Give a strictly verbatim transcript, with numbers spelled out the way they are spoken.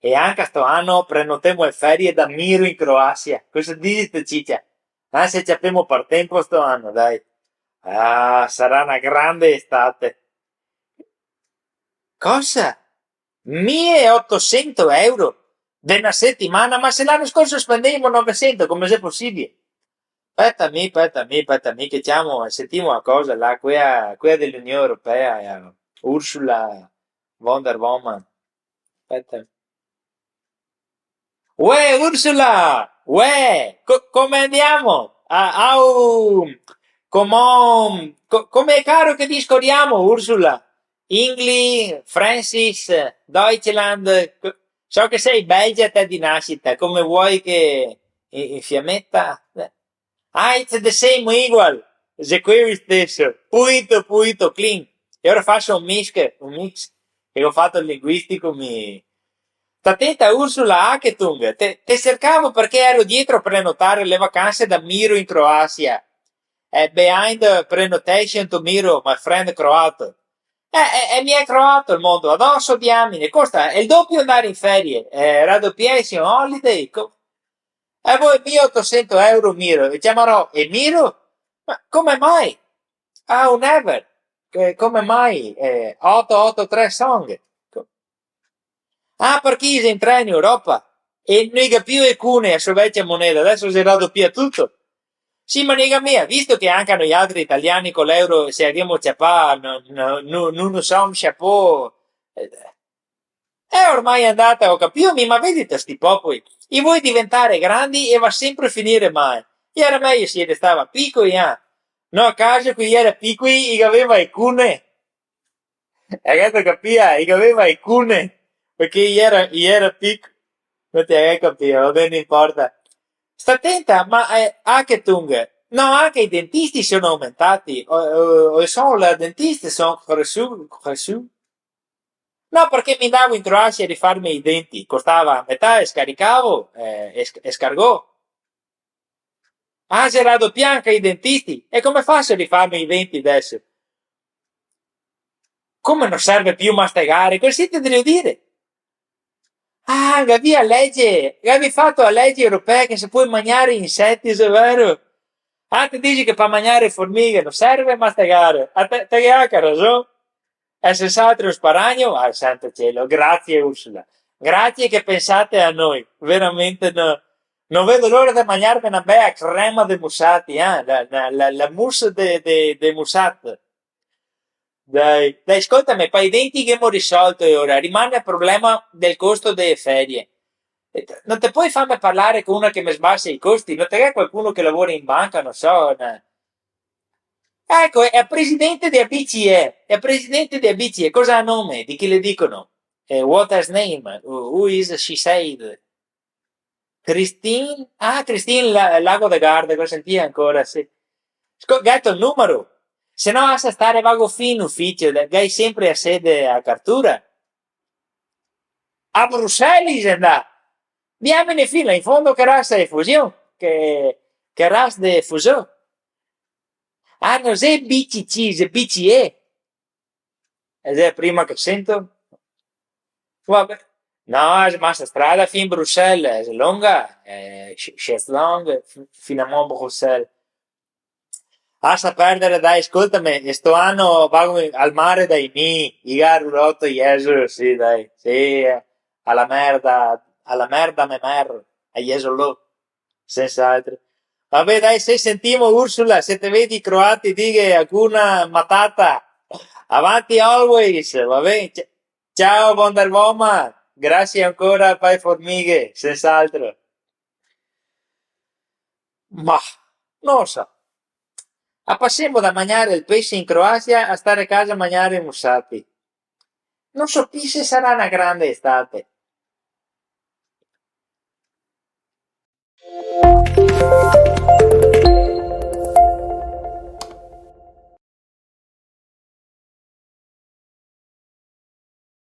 E anca sto ano prenotemo e ferie da Miro in Croasia. Cosa dixito, Cicia? Ah, se ciapemo par tempo sto ano, dai. Ah, sarà na grande estate. Cosa? Mile e otosento euro? De na setimana? Ma se l'ano scorso spendemo novesento, come xe posibile? Speta mi, speta mi, speta mi, che ciamo, sentimo na cosa là, quea, quea de l'Union Europea, eh, Ursula von der Woman. Speta. Uè, Ursula! Uè! Co-, come andiamo? Ah, au, come, co-, come è caro che discorriamo, Ursula? English, Francis, Deutschland, co-, so che sei belga te di nascita, come vuoi che in, in fiammetta? Eh. Ah, it's the same, igual. Xe queo steso. Punto, punto, clean. E ora faso un mix, un mix, che go fato el linguistico, mi... Sta tenta, Ursula Aketung, te, te cercavo parché ero dietro a prenotare le vacanse da Miro in Croasia. Eh, behind the prenotation to Miro, my friend croato. Eh, eh, eh, mi è croato el mondo, adoso diamine, costa el dopio andare in ferie, eh, radopiation holiday, co-, e voi mile e otosento euro Miro, e ciamarò e Miro? Ma come mai? Ah, never. Eh, come mai? Eh, oto oto tre song. Co-, ah, parché i xe entrà in Europa e no i ga più e cune a so vecia moneda, adeso xe radopia tuto. Sì, ma no i ga mia, visto che anca noialtri italiani co l'euro se la ghemo ciapà, no, no, no, no, no so, chapeau. Eh, E ormai xe andata, go capìo mi, ma vedito sti popoli? I vol diventare grandi e va senpre a finire mal. Iera mejo se i restava picoli, ah. No a caso, co i iera picoli, i gaveva e cune. E gheto capìo? I gaveva e cune. Parché i iera, i iera pic-, no te ghe capìo, va ben, no inporta. Sta tenta, ma, eh, Aketung, no, anca i dentisti sono aumentati, o, o, o sono le dentiste sono cresciu-, cresciu-, No, parché mi ndavo in Croasia a rifarme i denti, costava a metà e scaricavo, eh, e sc-, e scargò. Ah, xe radopià anca i dentisti, e come faso a rifarme i denti deso? Come no serve più mastegare? Cosa sito drio dire? Ah, gavì a lege, gavì fato a lege europea che se pol magnare i inseti, xe vero? Ah, te dixi che par magnare e formighe no serve mastegare? Ah, te, te ghe anca rason. Xe sens'altro un sparagno? Ah, santo cielo, grazie Ursula. Grazie che pensate a noi. Veramente no, no vedo l'ora de magnarme na bea crema de musati, eh? La, la, la, la mousse de, de, de musat. Dai, dai, scoltame, pa i denti ghemo risolto e ora rimane el problema del costo dee ferie. E te, no te pol farme parlare co una che me sbasa i costi? No te ghe qualcuno che lavora in banca, no so, na... Eco, xe el presidente dea B C E, xe el presidente dea B C E, cosa ga nome? Di chi le dicono? Eh, what has name? Who, who is she said? Christine? Ah, Christine La-, Lago de Garda, che go sentìo ancora, sì. Sco-, gheto el numaro? Se no, lasa stare, vago fin in uficio, de-, ghei senpre a sede a Cartura. A Bruxelles xe ndà. Diamine fin là in fondo che rasa de fusion, che, che rasa de fusion. Ah, no xe B C C, xe B C E. E xe a prima che sento. Vabè. No, xe masa strada fin Bruxelles, xe longa, eh, xe, xe longa, fi-, fin a Bruxelles. Lasa perdere, dai, scoltame, e sto ano vago al mare dai mi, i ga ruloto, Iesu, sì, dai, sì, eh, a la merda, a la merda me mer, a Iesu lo. Sens'altro. Vabè, dai, se sentimo, Ursula, se te vedi i croati, dighe hakuna matata. Avanti always, va ben? Ci-, ciao, von der Woman. Grasie ancora pa e formighe, sens'altro. Ma, no so. A pasemo da magnare el pese in Croasia a stare casa a magnare i musati. No so pi se sarà na grande estate.